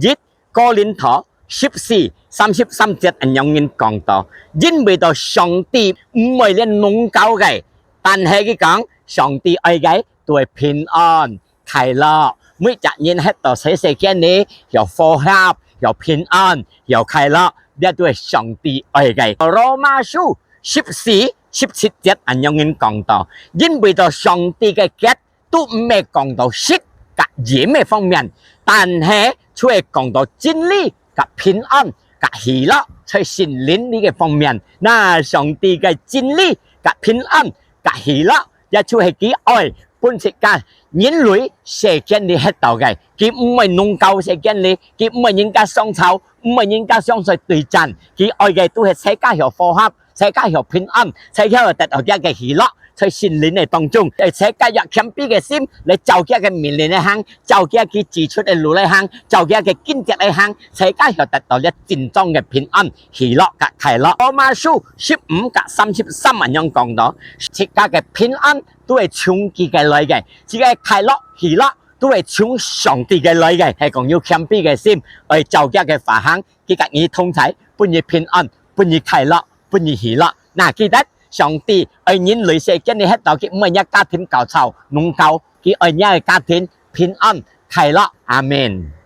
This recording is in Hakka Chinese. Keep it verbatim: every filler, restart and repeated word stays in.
一哥林多十四三十三節恁樣人講到：因為到上帝毋愛這弄交个，但係佢講上帝愛个都係平安、快樂。每隻人歇到在世間裡，有和合，有平安，有快樂，這都係上帝愛个。羅馬書十四十七節恁樣人講到：因為到上帝个國都毋係講到食甲飲个方面，但係就係講到真理甲平安甲喜樂在心靈裡个方面。那上帝个真理甲平安甲喜樂，也就係佢愛分自家人類世間裡歇到个。佢毋愛弄交世間裡，佢毋愛人家相吵，毋愛人家相在對戰。佢愛个都係自家有和合，自家有平安，自家有得到佢个喜樂，在心靈个當中，自家有謙卑个心來照佢个命令來行，照佢指出个路來行，照佢个經節來行，自家有得到這真正个平安、喜樂甲快樂。羅馬書十五甲三十三恁樣講到：自家个平安都係從佢个來个，自家个快樂、喜樂都係從上帝个來个。係講有謙卑个心，愛照佢个話行，佢甲你同在，分你平安，分你快樂，分你喜樂。那記得，上帝愛人類世間裡歇到，佢毋愛若家庭搞吵、弄交，佢愛若个家庭平安、快樂。阿們。